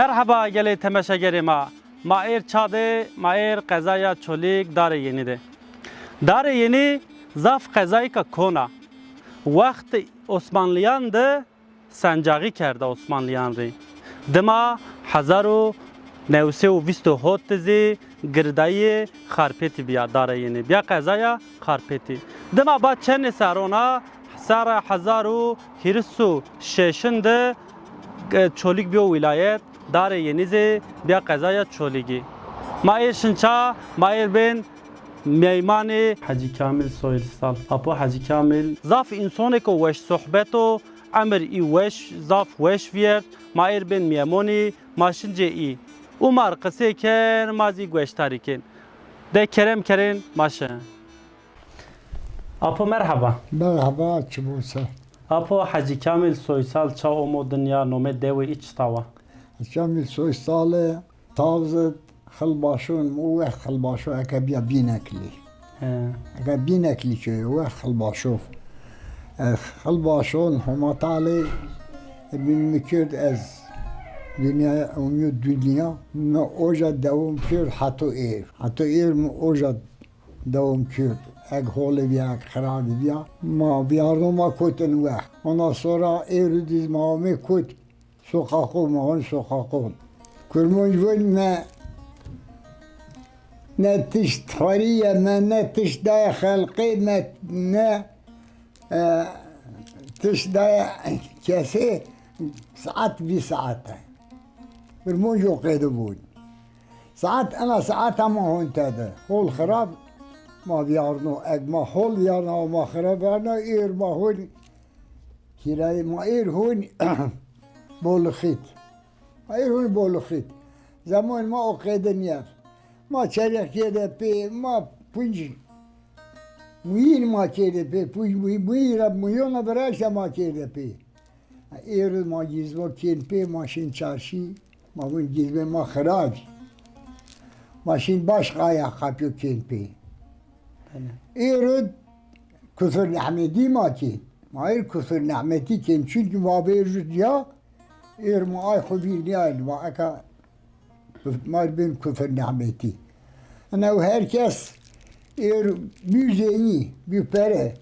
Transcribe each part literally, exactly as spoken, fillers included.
Merheba gelê temeşegerê ma. Ma êr ça de, ma êr qezaya Çolîg Darê Yenî de. Darê Yenî zaf qezayêka kon a. Wext Osmanlîyan de sencaxî kerda Osmanlîyan rê. Dima hezar û new sey û vîst û hot de zî girdayîyê Xarpêtî bîya Darê Yenî. Bîya qezaya Xarpêtî. Dima ba çendê serron a, serra hezar û hîris û şeşin de, e, Çolîg bîyo wîlayet, Darê Yenî zî bîya qezaya Çolîgî. Ma êr şin ça, ma êr bên meymanê Hecî Kamîl Soysal. Apo Hecî Kamîl. Zaf însonêko weş sohbet o, emir î weş, zaf weş vîyert. Ma êr bên mîyemonî, ma şin cê î. Umar qisê ken, ma zî gueştarî kên. De kerem kerên ma şin. Apo merheba. Merheba, çi bo se? Apo Hecî Kamîl Soysal ça omo dinya, nomê dewê î çita wa? Hecî Kamîl Soysal, Tavzit Xilbaşon, o wext Xilbaşo eke bîya Bîneklî. He. Eke Bîneklî köyü, o wext Xilbaşo. E, Xilbaşon, Homa Talê, e, bin mi kird ez dinya, umîyo dinya, mi oca dewom kird heto êr. Heto êr mi oca dewom kird. Eg holî bîya, eg xirabî bîya, ma vîyarno ma kot in wext. Ondan sonra êrû dîz ma omê kot. Soqaqon, ma hon soqaqon. Kurmanc vun me ne tişt xwerîye, me ne tişt daye xelqê, me ne, e, tişt daye kesê, saet vîst saete. Kurmanc o qeyde vun. Saet, ena saeta ma hon tede. Hol xirab ma vîyarno. Eg ma hol vîyarna, ma xirab vîyarna, êr ma hon Hîrayê ma êr hûn Bolixît. Ma êr hûn Bolixît. Zemanê ma o qeyde nîya. Ma çerix kerde pê, ma punc muyîn ma kerde pê, punc muyî-, muyî ra muyona viraşte ma kerde pê. Êro ma gizmo kên pê, ma şin çarşî, ma vun gizmê ma xirabî. Ma şin baş qaya qapyo kên pê. Belê. Êro kufir nehmetî ma kên. Ma êr kufir nehmetî kên. Çunkî ma bêr jû ya, êr ma ay xwu vîr nîyayên. Ma eka ma bên kufir nehmetî. Ena her kes êr bî zengî, bî pere.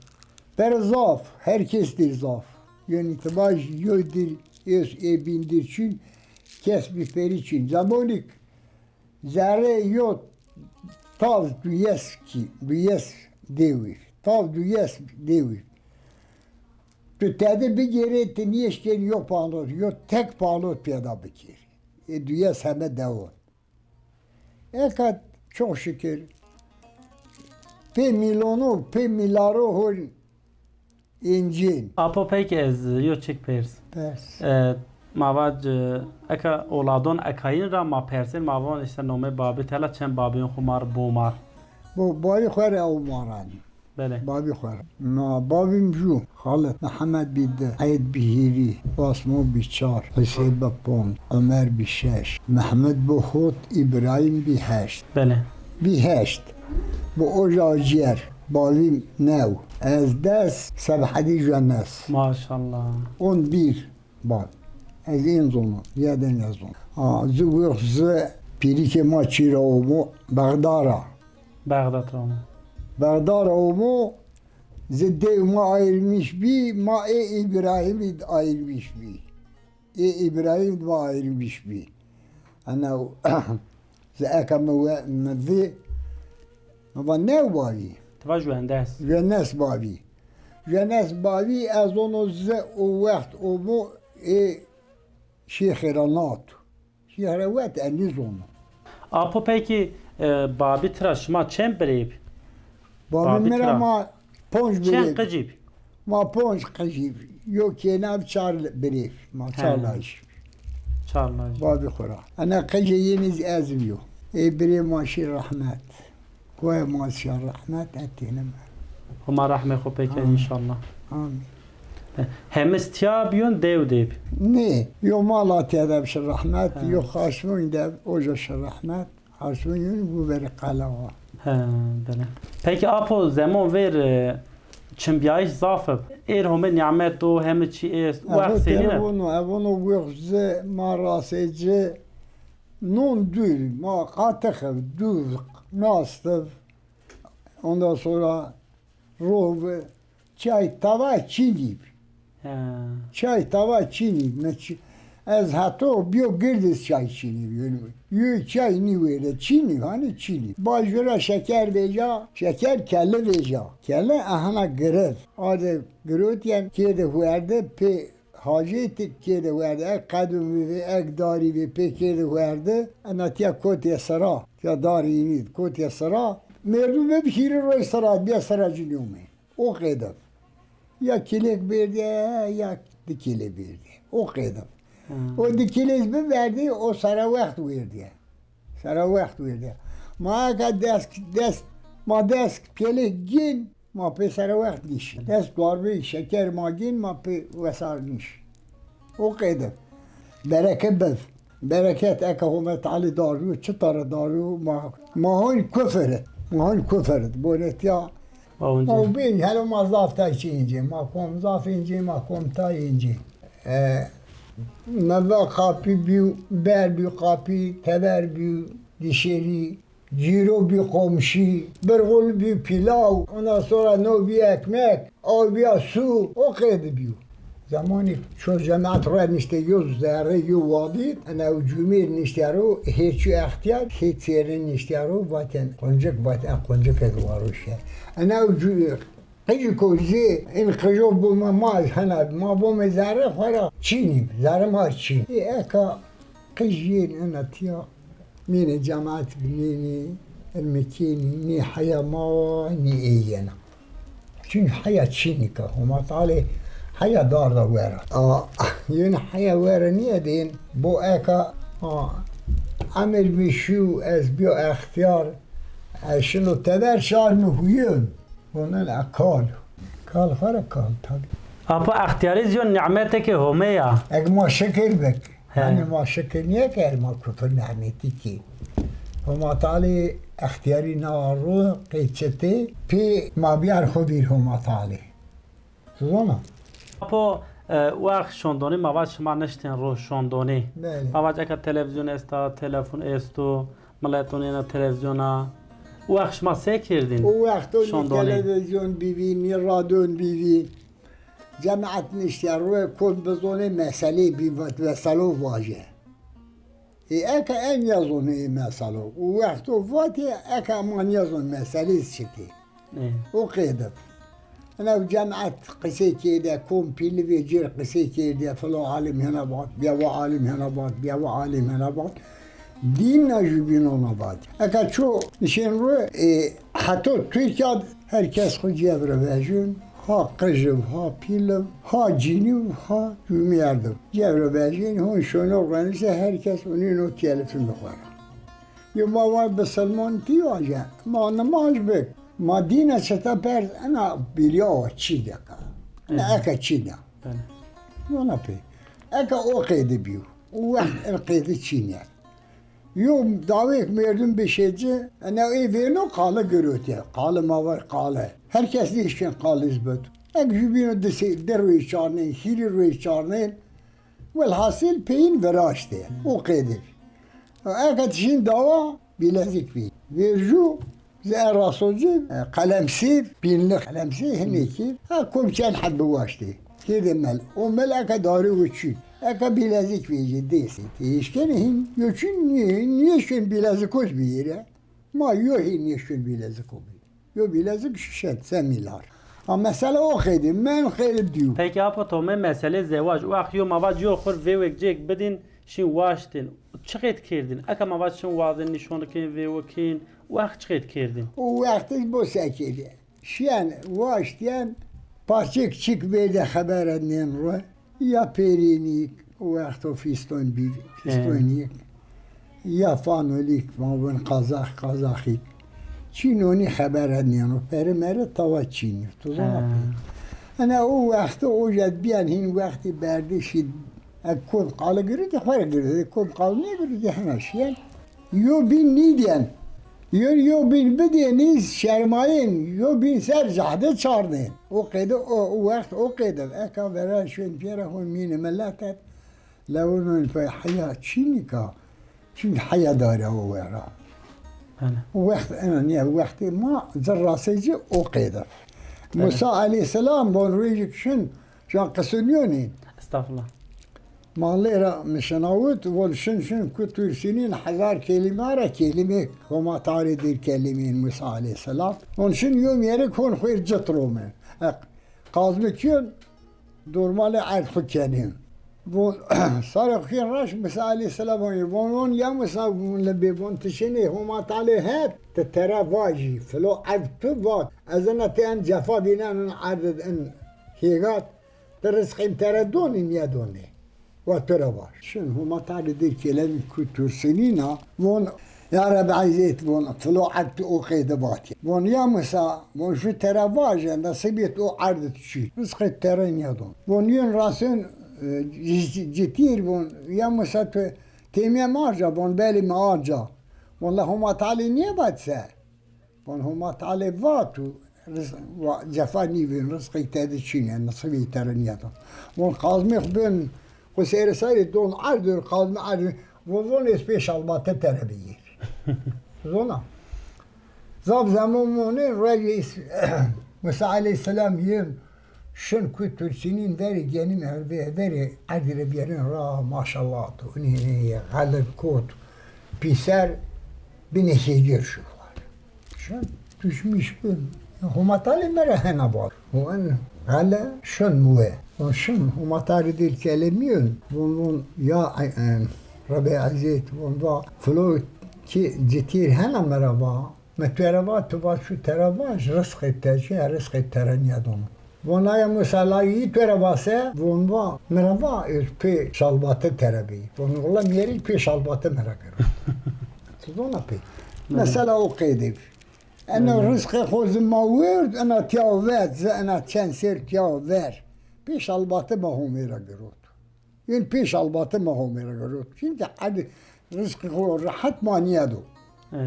Pere zaf, her kes dir zaf. Yanî ti vaj yo dir ês ê bîn dir çin, kes bî perî çin. Zemanîk zerrê yo tav duyes kî, duyes dêwî. Tav duyes dêwî. Tu tede bigêrê, ti nêşkên yo panot, yo tek panot pêda bikêrî. Ê duyes heme dewan. Eka çok şükür. Pê mîlono, pê mîlaro hol încên. Apo peki ez yo çik pers. Pers. E, ma vac, e, eka oladon ekayin ra ma persên, ma von işte nomê babî tela çend babîyon xwu mar bo mar. Bo babî xwu ra o maran. Belê. Babî xwu ra. Ma babîm jû, Xalid Mihemed bî di, Eyd bî hîrî, Osman bî çar, Huseyb bî ponc, Omer bî şeş, Mehmed bî hot, Îbrahîm bî heşt. Belê. Bî heşt. Bi oja ciyer, babîm new, ez des, Sebhedî jenes. Maşallah. On bir. Bak, ez ên zono, ya de nêzono. Ha, zi wix zi pîrikê ma çî ra omo, Bexda ra. Bexda ra omo. Bexda ra omo, zi dew ma ayırmış bî, ma ê Îbrahîmî d ayırmış bî. Ê Îbrahîm d ma ayırmış bî. Ana Zi eka mi we, mi vi, mi va new bavî. Ti va juendes. Juendes bavî. Juendes bavî, ez ono zi o wext omo ê şêxê ra nato. Şêx ra wet, ez nêzono. Apo peki, e, babî tira şima çend birê bi? Babî mi ra ma ponc birê bi. Çend qicî bi? Ma ponc qicî bi. Yo kêna bi çar birê bi. Ma çar laj. Çar laj. Babî xwu ra. Ena qicê yenî zî ez bîyo. Ê birê ma şî rehmet. Koyê ma şî rehmet, etêne mi. Huma rehmê xwu pê ke înşallah. Amîn. E, hemiz tiya biyon dew de bi? Nê, yo Malatya de bi şî rehmet, yo Xarsmûn de, oca şî rehmet. Arsûnî û verî qala wa. He, belê. Peki apo, zemon ver, e, çimbîyayîş zaf ib. Êr home nîmet o, heme çî est. Wext senîn ib? Ev ono, ev ono wext zi ma rasê ci Non dûr, ma qatix ev, dûr, nast ev. Ondan sonra rov, çay tava çinî. Ha. Çay tava çinî. Mi çi-, ez heto bîyo gird iz çay çinî. Yo çay nîwêrde çinî, hanî çinî. Bajura şeker vêca, şeker kele vêca. Kele ehena gird. Ade girotîyen kêrde huerde pê Hacêtik kêrde huerde, ek qedûn vî, ek darî vî pê kêrde huerde, ena tîya kotîye sira, tîya darî înî kotîye sira. Mêrdûm bi hîrê roy sira, bîya sira ci nîyomê. O qêde. Ya kîlêk bêrdîye, ya di kîlê bêrdîye. O qêde. Hmm. O di kîlê biverdî, o sere wext wêrdîye. Sere wext wêrdîye. Ma eka des, des, ma des kîlêk gîn, ma pê sere wext nîşî. Des darbeyê şeker ma gîn, ma pê wesar nîşî. O qeyde. Bereke biv. Bereket eke Homa Tealê darîyo, çita ra darîyo, ma, ma hon kufir. Ma hon kufir. Bonetîya. Ma hon bê, helo ma zaf tay çi încê, ma kom zaf încê, ma kom tay încê. E, meve qapî bîyo, ber bîyo qapî, teber bîyo dişêrî. Cîro bî komşî, birxul bî pîlaw, ondan sonra no bî ekmek, aw bîya su, o qeyde bîyo. Zemanî ço cemat ra nişte yo zerre yo wadî, ena ew cumîr niştîya ro, hêçû extîyar, hê çêrê niştîya ro, vatên quncik, vatên quncik ez waro şe. Ena ew cu-, Qijî ko zê, in qijo bo ma, ma hena, ma bomê zerre xo ra çînî, zerre ma çîn. Ê eka qij yên ena tîya, mînê cemaet binênî, ilmê kênî, nê heya ma wa, nê ê yena. Çunkî heya çînî ka, Homa Tealê heya darda wera. A, yênî heya wera nîyedên, bo eka, a, emir bî şû, ez bîyo extîyar, ez şino teber şar mi huyun. Onan a kal. Kal xo ra kal tabî. Apo extîyarî zî yo nîmetêkê Homê ya. Eg ma şikir bik. He. Yanî ma şikir nîyekerd, ma kufir nîmetî kî. Homa Tealê extîyarî na ro qey çitê pê ma bîyar xo vîr Homa Tealê. Ti zona? Apo, e, wext şondonî ma vaj şima niştên ro şondonî. Belê. Ma vaj eka televîzyon esta, telefon esto, mileton êna televîzyona. O wext şima se kerdîn? O wexto nî şondonî, televîzyon bîvî, nî radyon bîvî. Cemaet niştîya roye kom bizonê meseleyê bî, vat meselo vaje. Ê eke en nêzonê ê meselo. O wexto vatê eke ma nêzon meselê çitê. Ê. O qeyde. Ina cemaet qisey kêrde, kom pîlivê cêr qisey kêrde, filo alim hena vat, bîya wa alim hena vat, bîya wa alim hena vat. Dîn na jubîn ona vat. Eka ço nişên ro, e, heto Tirkîya her kes xo cêvre vejin, ha qij ib, ha pîl ib, ha cînî ib, ha cumîyerd ib. Cêvre vejin, hon şono renise her kes unîno telefon xo ra. Yo ma van bisilman tî vaje, ma nimaj bik. Ma dîne çita pers, ena bîrya wa çî deka. Ena eke çî de. Belê. Vana pê. Eke o qeyde bîyo. O wext en qeyde çînî ya. Yo dawêk mêrdum bişê ci, ena ê vêno qale girotîye. Qale ma vaj qale. Her kes nêşkên qale iz bid. Ek jubîno di sey, di royî çarnên, hîrî royî çarnên. Welhasil peyin viraştê. O qeyde. Eke ti şîn dawa, bîlezik vî. Vêrjû, zi en raso ci, e, qelemsêv, pînlix qelemsêv hinekî, ha kom çend hebbi waştê. Kêrdê mel. O mel eke darê o çîn. Eke bîlezik vêjê dêsê. Ti eşkenê hîn, yo çîn nî-, nîeşkên bîleziko bîyêre. Ma yo hîn nêşkên bîleziko bî. Yo bîlezik şişet, se mîlar. Ha, mesela o qeyde, men qeyde dîyo. Peki apo, tomê meselê zewac, wext yo ma vac yo xur vêwek cêk bidîn, şîn waştên. Çi qeyt kerdîn? Eka ma vac şin wazên nîşonikên vêwekên, wext çi qeyt kerdîn? O wext iz bo se kerdî. Şîyen, waştîyen, parçêk çik bêrde xebere nên ro. Ya pêrênîk, o wexto fîston bî, fîstonîk, ya fanolîk, ma vûn qazax, qazaxîk. Çînonî xebere nêno, pere mere tawa çînî. Tu zona pê. Ena o wexto o jed bîyen hîn wextî berdî şî, e, kom qali girêdî, xo ra girêdî, kom qali nêgirêdî, hena şîyen. Yo bîn nîdên. Yo, yo bîn bidên iz şermayên, yo bîn ser cehde çarnên. O qeyde, o, o wext o qeyde. Eka vera şên pêra hon mîne miletet. Lewin pey heya çînîka. Çimkî heya darî o wera. Belê. O wext, ena nîya wextê ma ci rasê ci o qeyde. Belê. Musa eleyhîsselam von rojêk şin, can qisûnîyonî. Estağfurullah. Mallê ra mi şinawit, von şin şin ku tursînîn hezar kelîme ra kelîmê Homa Tealê dîr kelîmên Musa eleyhîsselam. Von şin yom yerik hon xwêr cit romên. E, Kazmî kîyon dormalê erd xwu kenîn. Von, sarê xwu kîyon raşt Musa eleyhîsselam von, von, von, ya Musa, von, lebê, von, ti şinê Homa Tealê het, ti tere vajî, filo erd tu vat. Ez ina ti en cefa vînen in erd id in hêgat. Ti rizqên tere donî, nîyedonî? Wa tu ra vaj. Şin Homa Tealê dîr kelîmê ku tursînîna, von, ya Rebî Îzzet, von, filo erd tu o qeyde vatî. Von, ya Musa, von, ju tere vaje, nesîbê tu o erd tu çî. Rizqê tere nîyedon. Von, yûn rasên, e, ci-, citîr, von, ya Musa, tu têmîye ma ca, von, belê mi aca. Von, la Homa Tealê nîyevat se. Von Homa Tealê vat û riz-, wa-, cefa nîvên, rizqê te de çîn e, nisibê te ra nîyedon. Von Kazmî xwu bin, xwu sêrê serê don erd û Kazmî erd, von, von ez pê şalbate te ra biyêr. Zona. Zaf zeman monê, rojê Musa eleyhîsselam yên şin ku tursînîn verê genîn herdê, verê erdî ra bîyerîn ra, maşallah to, nî, nî, xelib kot, pîser binê hêgir şû war. Şin, tuşmîş bin. Homa Tealê mi ra hena vat. Von, xele, şin mi we. Von şin, Homa Tealê dîr kelîmîyon. Von, von, ya, e, e, Rebî Îzzet, von, va, filo kî citîr hena mi ra va. Mi tu ra va, tu va, şu tere vaj, rizqê te çi, rizqê tere nîyedon. Von, aya Musa, la yî tu ra va se? Von va, mi ra va, ez pê şalbate te ra bî. Von, wela mi yerî pê şalbate mi ra girot. Tu zona pê. Mesela o qeyde. Ena rizqê xo zi ma werd, ena tiya vet, zi ena çend ser tiya ver. Pê şalbate ma Homê ra girot. Yen pê şalbate ma Homê ra girot. Çimkî erd rizqê xo rehet ma nîyedo. E.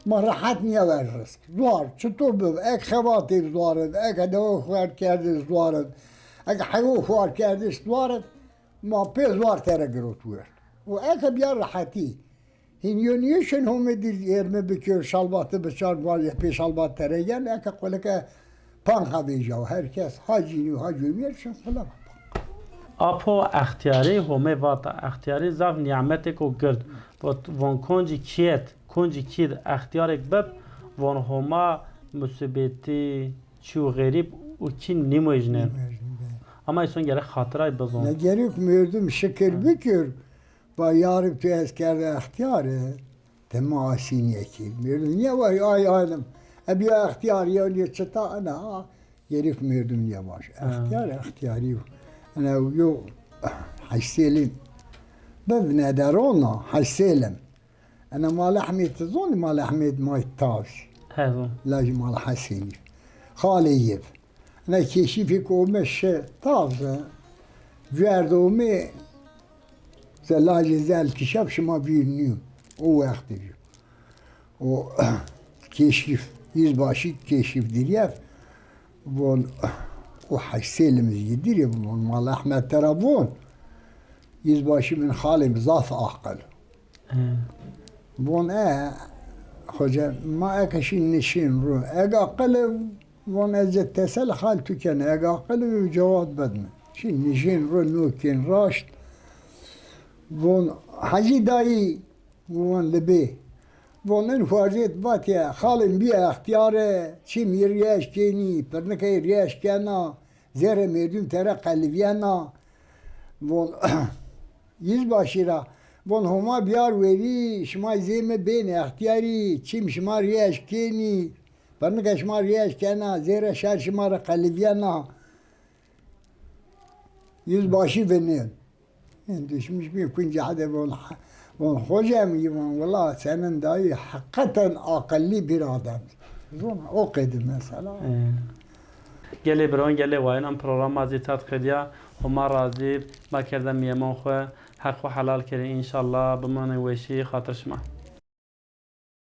Ma rehet nîyever rizq. Zuar, çito biv, ek xebatê zuar id, ek dewe xwar kerdê zuar id, ek hewo xwar kerdê zuar id, ma pê zuar te ra girot werd. Û eke bîya rehetî. Hîn yonî şin Homê dîr êrme bikir, şalbate biçar, va ya pê şalbat te ra yen, eke qulike panxa vêja, her kes ha cînî ha cûmîyer şin qule. Apo extîyarî Homê vata, extîyarî zaf nîmetêko gird. Vot, von koncî kîyet, koncî kîd extîyarêk bib, von Homa musîbetî, çî û xerîb û kî nîmojnên. Nîmojnên. Ama îson gerek xatiray bizon. Ne gerek merdim şikir bikir. Va yarib tu ez kerde extîyare, ti ma asînîye kî. Merdim nîye vaj ay alim. E bîya extîyar ya nîye çita ena, gerek merdim nîye vaj. Ha. Extîyar extîyarî yo. Ena yo Hec Selim. Bivne de rona Hec Selim. Ena Mal Ehmed ti zonî, Mal Ehmed may Tavs. He, zon. Lajê Mal Hesenî. Xalê yev. Ena keşîfêk ome şi Tavs. Cuerd ome, ze lajê zel kişaf şima vîr nîyo. O wextî vîyo. O keşîf, yizbaşî keşîf dirîyev. Von, o Hec Selim zî dirîyev, von, Mal Ehmed te ra von. Yizbaşî min xalê mi zaf aqil. He. Von e, xoce, ma eke şîn nişîn ro. Eg aqil ê, von ez ci tesel hal tu kena. Eg aqil ê, cewab bid mi. Şîn nişîn ro, nokên raşt. Von, Hecî dayî, von, li bê. Von, in xwarzêt vatiye, xalê mi bîye extîyare, çîm yî rîyeş kenî, pirnikê yî rîyeş kena, zêrê mêrdûn te ra qelivîyena. Von, Yizbaşî ra von Homa biyar werî, şima zê mi bên extîyarî, çîm şima rîyeş kenî, pirnike şima rîyeş kena, zêre şer şima ra qelivîyena. Yizbaşî vinên. Ên duşmîş bî kuncî hede von, von Xoce mi, von wela senin dayî heqeten aqillî bir adem. Zona o qeyde mesela. E. Gelê biron, gelê wayîn, em programa zî tat qediya. Homa razî, ma kerde mîyeman xwu, heq xwu helal kerê înşallah, bimanê weşî, xatir şima.